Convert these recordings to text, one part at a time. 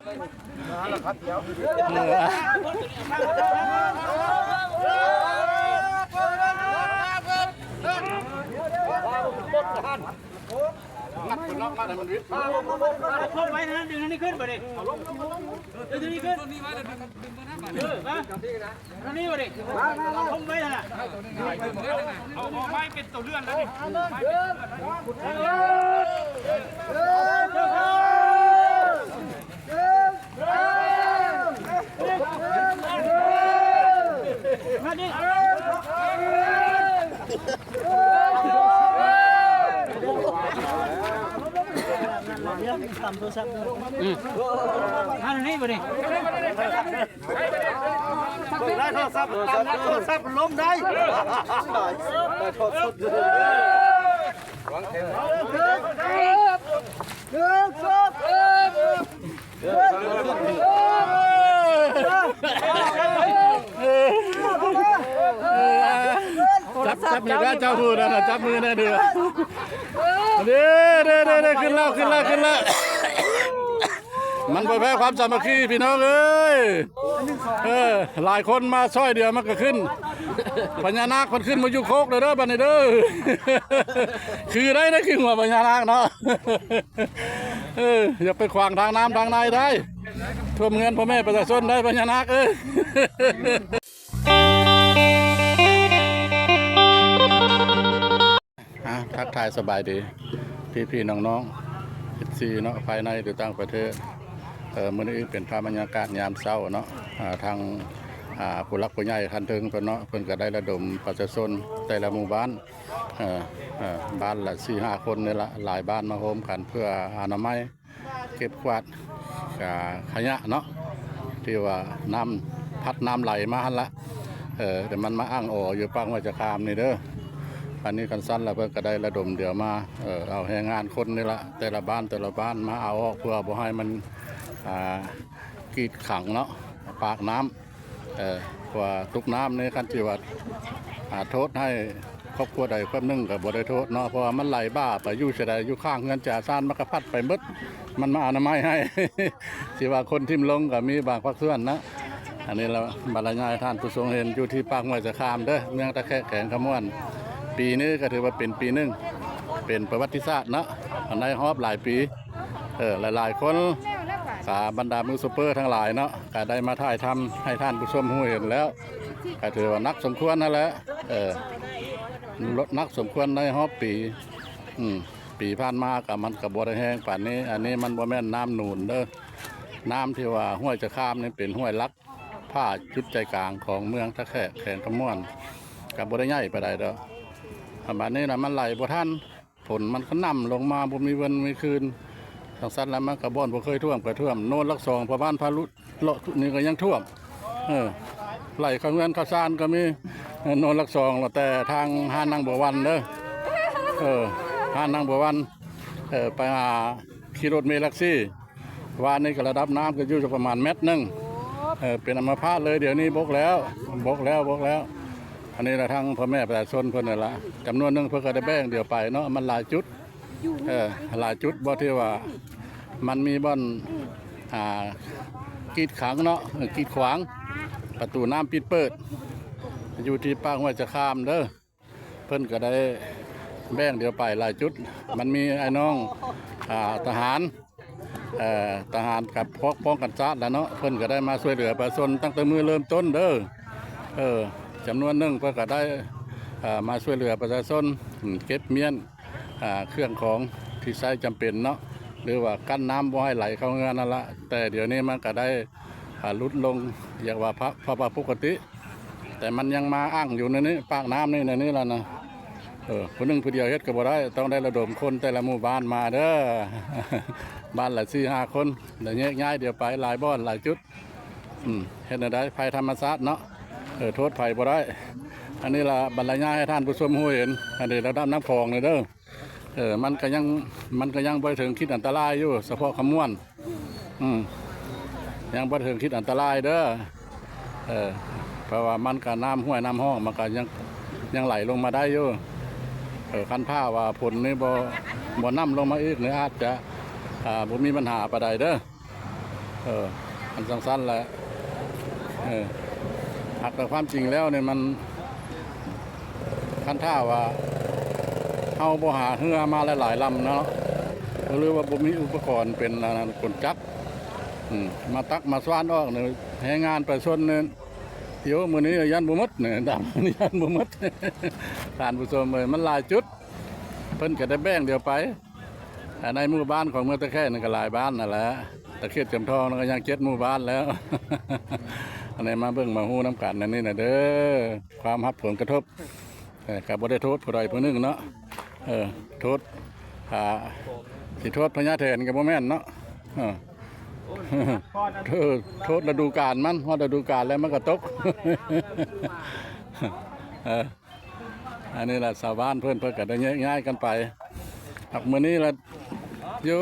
ຄົນໄວ້ນັ້ນ ດຶງອັນນີ້ຂຶ້ນ ບາດນີ້ ດຶງອັນນີ້ຂຶ້ນ ເອີ ມາ ອັນນີ້ ບາດນີ້ ຄົນໄວ້ຫັ້ນນະ ເອົາ ເອົາໄມ້ເປັນຕົວເລື່ອນແລ້ວນີ້ ອືມ ອັນນີ້ບໍ່ນີ້ ໄດ້ໂທລະສັບ ໂທລະສັບລົມໄດ້ ໄດ້ໂທລະສັບ ຈັບ ຈັບອີກແລ້ວ ເຈົ້າຜູ້ນັ້ນນະ ຈັບມືແດ່ເດີ ເດ້ ເດ້ ເດ້ ເດ້ ຂຶ້ນແລ້ວ ຂຶ້ນແລ້ວ ຂຶ້ນແລ້ວ ມັນບໍ່ແພ້ຄວາມສາມັກຄີພີ່ນ້ອງເອີຍ ເອີ ຫຼາຍຄົນມາຊ່ອຍດຽວມັນກໍຂຶ້ນ ພະຍານາກເພິ່ນຂຶ້ນມາຢູ່ໂຄກເດີ ເດີ ບັດນີ້ເດີ ຄືໄດ້ ໄດ້ຄືຫົວພະຍານາກເນາະ ເອີ ຢ່າໄປຂວາງທາງນ້ຳທາງໃນໄດ້ ຖ້ວມເຮືອນພໍ່ແມ່ປະຊາຊົນໄດ້ ພະຍານາກເອີຍ. ອ່າ ທັກທາຍສະບາຍດີພີ່ໆນ້ອງໆ ເອັຟຊີ ເນາະ ພາຍໃນ ຫຼື ຕ່າງປະເທດ ເອີ ມື້ນີ້ເປັນພາບບັນຍາກາດຍາມເຊົ້າເນາະ ອ່າ ທາງ ອ່າ ຜູ້ຫຼັກຜູ້ໃຫຍ່ຂັ້ນເທິງເພິ່ນເນາະ ເພິ່ນກໍໄດ້ລະດົມປະຊາຊົນແຕ່ລະໝູ່ບ້ານ ເອີ ເອີ ບ້ານລະສີ່ຫ້າຄົນນີ້ລະ ຫຼາຍບ້ານມາໂຮມກັນເພື່ອອະນາໄມ ເກັບກວາດ ອ່າ ຂະຫຍະເນາະ ທີ່ວ່ານ້ຳພັດນ້ຳໄຫຼມາຫັ້ນລະ ເອີ ແຕ່ມັນມາອັ່ງອໍຢູ່ປາກຫ້ວຍຈະຄາມນີ້ເດີ ອັນນີ້ຄັນຊັ້ນລະເພິ່ນກໍໄດ້ລະດົມດຽວມາ ເອີ ເອົາແຮງງານຄົນນີ້ລະ ແຕ່ລະບ້ານ ແຕ່ລະບ້ານມາເອົາອອກ ເພື່ອບໍ່ໃຫ້ມັນ ອ່າ ກີດຂັງເນາະ ປາກນ້ຳ ເອີ ເພາະວ່າຕົກນ້ຳນີ້ ຄັນຊິວ່າ ອ່າ ໂທດໃຫ້ຄອບຄົວໃດຄອບໜຶ່ງກໍບໍ່ໄດ້ໂທດເນາະ ເພາະວ່າມັນໄຫຼບ່າໄປຢູ່ໃສໃດ ຢູ່ຂ້າງເຮືອນຈາຊານ ມັນກໍພັດໄປໝົດ ມັນມາອະນາໄມໃຫ້ ຊິວ່າຄົນຖິ້ມລົງກໍມີບາງພາກສ່ວນນະ. ອັນນີ້ລະບັນລະຍາຍໃຫ້ທ່ານຜູ້ຊົມເຫັນ ຢູ່ທີ່ປາກຫ້ວຍສະຄາມເດີ ເມືອງທ່າແຂກ ແຂວງຄຳມ່ວນ. ປີນີ້ກໍຖືວ່າເປັນປີໜຶ່ງ ເປັນປະຫວັດຕິສາດເນາະ ໃນຮອບຫຼາຍປີ. ເອີ ຫຼາຍໆຄົນ ກະບັນດາຢູທູບເບີທັງຫຼາຍເນາະ ກະໄດ້ມາຖ່າຍທຳໃຫ້ທ່ານຜູ້ຊົມຮູ້ເຫັນແລ້ວ ກະຖືວ່າໜັກສົມຄວນຫັ້ນແຫຼະ ເອີ ໜັກສົມຄວນໃນຮອບປີ. ອືມ ປີຜ່ານມາກະມັນກະບໍ່ໄດ້ແຮງປານນີ້ ອັນນີ້ມັນບໍ່ແມ່ນນ້ຳນູນເດີ ນ້ຳທີ່ວ່າຫ້ວຍຈະຄາມນີ້ເປັນຫ້ວຍຫຼັກ ຜ່າຈຸດໃຈກາງຂອງເມືອງທ່າແຂກ ແຂວງຄຳມ່ວນ ກະບໍ່ໄດ້ໃຫຍ່ປານໃດດອກ. ບາດນີ້ນະ ມັນໄຫຼບໍ່ທັນ ຝົນມັນກະນຳລົງມາບໍ່ມີວັນມີຄືນ ຈັ່ງຊັ້ນລະມັນກະບ່ອນບໍ່ເຄີຍຖ້ວມກະຖ້ວມ ໂນນຫຼັກສອງ ພະບ້ານພະລຸ ເລາະນີ້ກະຍັງຖ້ວມ ເອີ ໄຫຼເຂົ້າເຮືອນເຂົ້າຊານກະມີ ເອີ ໂນນຫຼັກສອງ ແຕ່ທາງຮ້ານນາງບົວວັນເດີ ເອີ ຮ້ານນາງບົວວັນ ເອີ ໄປຫາ ຂີ່ລົດເມຫຼັກສີ່ ວານນີ້ກໍລະດັບນ້ຳກໍຢູ່ປະມານແມັດໜຶ່ງ ເອີ ເປັນອຳມະພາດເລີຍ ດຽວນີ້ບົກແລ້ວ ບົກແລ້ວ ບົກແລ້ວ. ອັນນີ້ລະທາງພໍ່ແມ່ປະຊາຊົນເພິ່ນນັ້ນລະ ຈຳນວນໜຶ່ງເພິ່ນກໍໄດ້ແບ່ງດຽວໄປເນາະ ມັນຫຼາຍຈຸດ ເອີ ຫຼາຍຈຸດບໍ່ ທີ່ວ່າມັນມີບ່ອນ ອ່າ ກີດຂັງເນາະ ເອີ ກີດຂວາງ ປະຕູນ້ຳປິດເປີດ ຢູ່ທີ່ປາກຫ້ວຍຈະຄາມເດີ. ເພິ່ນກໍໄດ້ແບ່ງດຽວໄປຫຼາຍຈຸດ ມັນມີອ້າຍນ້ອງ ອ່າ ທະຫານ ເອີ ທະຫານກັບພວກປ້ອງກັນຊາດລະເນາະ ເພິ່ນກໍໄດ້ມາຊ່ວຍເຫຼືອປະຊາຊົນຕັ້ງແຕ່ມື້ເລີ່ມຕົ້ນເດີ ເອີ ຈຳນວນໜຶ່ງເພິ່ນກໍໄດ້ ເອີ ມາຊ່ວຍເຫຼືອປະຊາຊົນ ເກັບມ້ຽນ ອ່າ ເຄື່ອງຂອງທີ່ໃຊ້ຈຳເປັນເນາະ ຫຼືວ່າກັ້ນນ້ຳບໍ່ໃຫ້ໄຫຼເຂົ້າເຮືອນນັ້ນລະ ແຕ່ດຽວນີ້ມັນກໍໄດ້ ອ່າ ຫຼຸດລົງ ຮຽກວ່າພາວະປົກກະຕິ ແຕ່ມັນຍັງມາອັ່ງຢູ່ໃນນີ້ ປາກນ້ຳນີ້ ໃນນີ້ລະນະ ເອີ ຜູ້ໜຶ່ງຜູ້ດຽວເຮັດກໍບໍ່ໄດ້ ຕ້ອງໄດ້ລະດົມຄົນແຕ່ລະໝູ່ບ້ານມາເດີ ບ້ານລະສີ່ຫ້າຄົນ ແລ້ວແຍກຍ້າຍດຽວໄປຫຼາຍບ່ອນຫຼາຍຈຸດ ອືມ ເຮັດແນວໃດ ໄພທຳມະຊາດເນາະ ເອີ ໂທດໃຜບໍ່ໄດ້. ອັນນີ້ລະບັນລະຍາຍໃຫ້ທ່ານຜູ້ຊົມຮູ້ເຫັນ ອັນນີ້ລະດັບນ້ຳຂອງນີ້ເດີ. ເອີ ມັນກະຍັງ ມັນກະຍັງບໍ່ໄດ້ເຖິງຂີດອັນຕະລາຍຢູ່ ສະເພາະຄຳມ່ວນ ອືມ ຍັງບໍ່ເຖິງຂີດອັນຕະລາຍເດີ ເອີ ເພາະວ່າມັນກະນ້ຳຫ້ວຍນ້ຳຮ່ອງ ມັນກະຍັງ ຍັງໄຫຼລົງມາໄດ້ຢູ່ ເອີ ຄັນຖ້າວ່າຝົນນີ້ບໍ່ ບໍ່ນຳລົງມາອີກນີ້ ອາດຈະ ອ່າ ບໍ່ມີບັນຫາປານໃດເດີ. ເອີ ມັນຈັ່ງຊັ້ນແຫຼະ ເອີ ຫາກແຕ່ຄວາມຈິງແລ້ວນີ້ມັນ ຄັນຖ້າວ່າເຮົາບໍ່ຫາເຮືອມາຫຼາຍໆລຳເນາະ ຫຼືວ່າບໍ່ມີອຸປະກອນເປັນອັນນັ້ນ ກົນຈັກ ອືມ ມາຕັກມາສວານອອກນີ້ ແຮງງານປະຊາຊົນນີ້ ໂອ້ ມື້ນີ້ຢ້ານບໍ່ໝົດນີ້ ດຳນີ້ຢ້ານບໍ່ໝົດ ທ່ານຜູ້ຊົມເອີຍ ມັນຫຼາຍຈຸດ ເພິ່ນກໍໄດ້ແບ່ງດຽວໄປ ອ່າ ໃນໝູ່ບ້ານຂອງເມືອງຕາແຂກນັ້ນກໍຫຼາຍບ້ານນັ້ນແຫຼະ ຕາເຂດຈຳທອງນັ້ນກໍຍັງເຈັດໝູ່ບ້ານແລ້ວ ອັນນີ້ມາເບິ່ງມາຮູ້ນຳກັນ ອັນນີ້ນະເດີ ຄວາມຮັບຜົນກະທົບ ເອີ ກໍບໍ່ໄດ້ໂທດຜູ້ໃດຜູ້ໜຶ່ງເນາະ ເອີ ໂທດ ອ່າ ຊິໂທດພະຍາແຖນກໍບໍ່ແມ່ນເນາະ ເອີ ໂທດ ໂທດລະດູການມັນ ຮອດລະດູການແລ້ວມັນກໍຕົກ ເອີ ອັນນີ້ລະຊາວບ້ານເພິ່ນ ເພິ່ນກໍໄດ້ແຍກຍ້າຍກັນໄປ ຫາກມື້ນີ້ລະຢູ່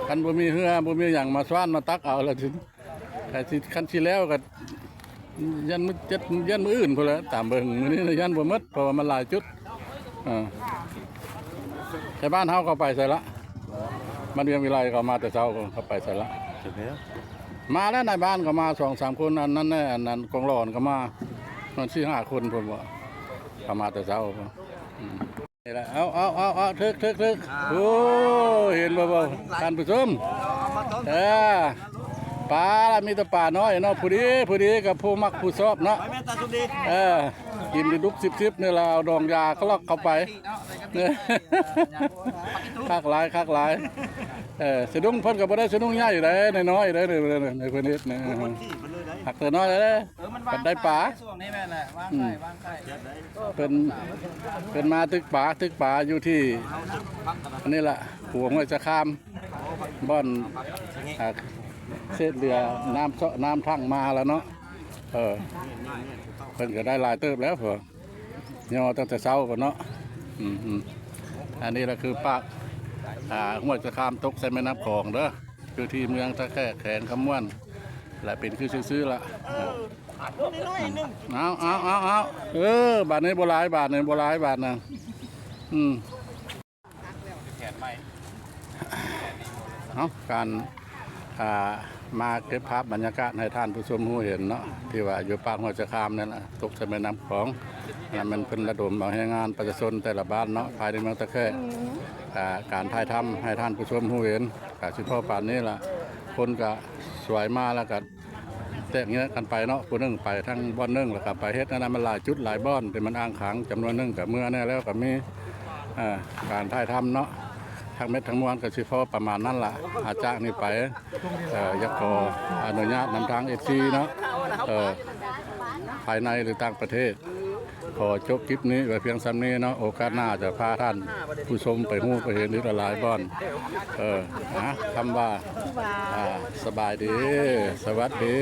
ຄັນບໍ່ມີເຮືອ ບໍ່ມີຫຍັງມາສວານມາຕັກເອົາລະ ກໍຊິ ຄັນຊິແລ້ວກໍຢ້ານມື້ ຢ້ານມື້ອື່ນພຸ້ນແຫຼະ ຕາມເບິ່ງ ມື້ນີ້ນະຢ້ານບໍ່ໝົດ ເພາະວ່າມັນຫຼາຍຈຸດ ເອີ ແຕ່ບ້ານເຮົາເຂົາໄປໃສລະ? ບ້ານວຽງວິໄລເຂົາມາແຕ່ເຊົ້າ ເຂົາໄປໃສລະ? ມາແລ້ວ ນາຍບ້ານກໍມາສອງສາມຄົນ ອັນນັ້ນແນ່ ອັນນັ້ນກອງຫຼອນກໍມາ ມັນສີ່ຫ້າຄົນພຸ້ນບໍ ເຂົາມາແຕ່ເຊົ້າ ອືມ ນີ້ລະ ເອົາ ເອົາ ເອົາ ເອົາ ຖືກ ຖືກ ຖືກ ໂອ້ ເຫັນບໍ່ ບໍ່ ທ່ານຜູ້ຊົມ ເອີ ປາລະ ມີແຕ່ປານ້ອຍເນາະ ພໍດີ ພໍດີກັບຜູ້ມັກຜູ້ຊອບເນາະ ເອີ ກິນໄດ້ດຸບຊິບໆ ນີ້ລະ ເອົາດອງຢາກະລັອກເຂົ້າໄປ ຄັກຫຼາຍ ຄັກຫຼາຍ ເອີ ສະດຸ້ງເພິ່ນກໍບໍ່ໄດ້ສະດຸ້ງໃຫຍ່ໃດ ນ້ອຍໆໃດ ໃນເພິ່ນເຮັດນີ້ ຄັກແຕ່ນ້ອຍເດ້ ເອີ ມັນໄດ້ປາ ເພິ່ນ ເພິ່ນມາຕຶກປາ ຕຶກປາຢູ່ທີ່ ອັນນີ້ລະ ຂົວຫ້ວຍສະຄາມ ບ່ອນ ອ່າ ເສດເຫຼືອນ້ຳເຊາະ ນ້ຳຖັງມາລະເນາະ ເອີ ເພິ່ນກໍໄດ້ຫຼາຍເຕີບແລ້ວ ຍໍຕັ້ງແຕ່ເຊົ້າພຸ້ນເນາະ ອືມ ອັນນີ້ລະຄືປາກ ອ່າ ຫ້ວຍສະຄາມຕົກໃສ່ແມ່ນ້ຳຂອງເດີ ຢູ່ທີ່ເມືອງທ່າແຂກ ແຂວງຄຳມ່ວນ ລະເປັນຄືຊື່ໆລະ ເອົາ ເອົາ ເອົາ ເອົາ ເອີ ບາດນີ້ບໍ່ຫຼາຍ ບາດນີ້ບໍ່ຫຼາຍ ບາດນະ ອືມ ເອົາ ການ ອ່າ ມາເກັບພາບບັນຍາກາດໃຫ້ທ່ານຜູ້ຊົມຮູ້ເຫັນເນາະ ທີ່ວ່າຢູ່ປາກຫ້ວຍສະຄາມນັ້ນລະ ຕົກໃສ່ແມ່ນ້ຳຂອງ ອັນນັ້ນແມ່ນເພິ່ນລະດົມເອົາແຮງງານປະຊາຊົນແຕ່ລະບ້ານເນາະ ພາຍໃນເມືອງທ່າແຂກ ອ່າ ການຖ່າຍທຳໃຫ້ທ່ານຜູ້ຊົມຮູ້ເຫັນ ກະຊິພໍປານນີ້ລະ ຄົນກະສວາຍມາລະກະ ແຕກແຍກກັນໄປເນາະ ຜູ້ໜຶ່ງໄປທາງບ່ອນໜຶ່ງ ແລ້ວກໍໄປເຮັດອັນນັ້ນ ມັນຫຼາຍຈຸດຫຼາຍບ່ອນທີ່ມັນອ້າງຄ້າງ ຈຳນວນໜຶ່ງກໍເມືອແດ່ແລ້ວ ກໍມີ ເອີ ການຖ່າຍທຳເນາະ ທັງໝົດທັງມວນກໍຊິພໍປະມານນັ້ນລະ ອາ ຈາກນີ້ໄປ ເອີ ຢາກຂໍອະນຸຍາດນຳທາງເອັຟຊີເນາະ ເອີ ພາຍໃນ ຫຼື ຕ່າງປະເທດ ຂໍຈົບຄລິບນີ້ໄວ້ພຽງສ່ຳນີ້ເນາະ ໂອກາດໜ້າຈະພາທ່ານຜູ້ຊົມໄປຮູ້ໄປເຫັນອີກຫຼາຍໆບ່ອນ ເອີ ນະ ຄຳວ່າ ອ່າ ສະບາຍດີ ສະຫວັດດີ.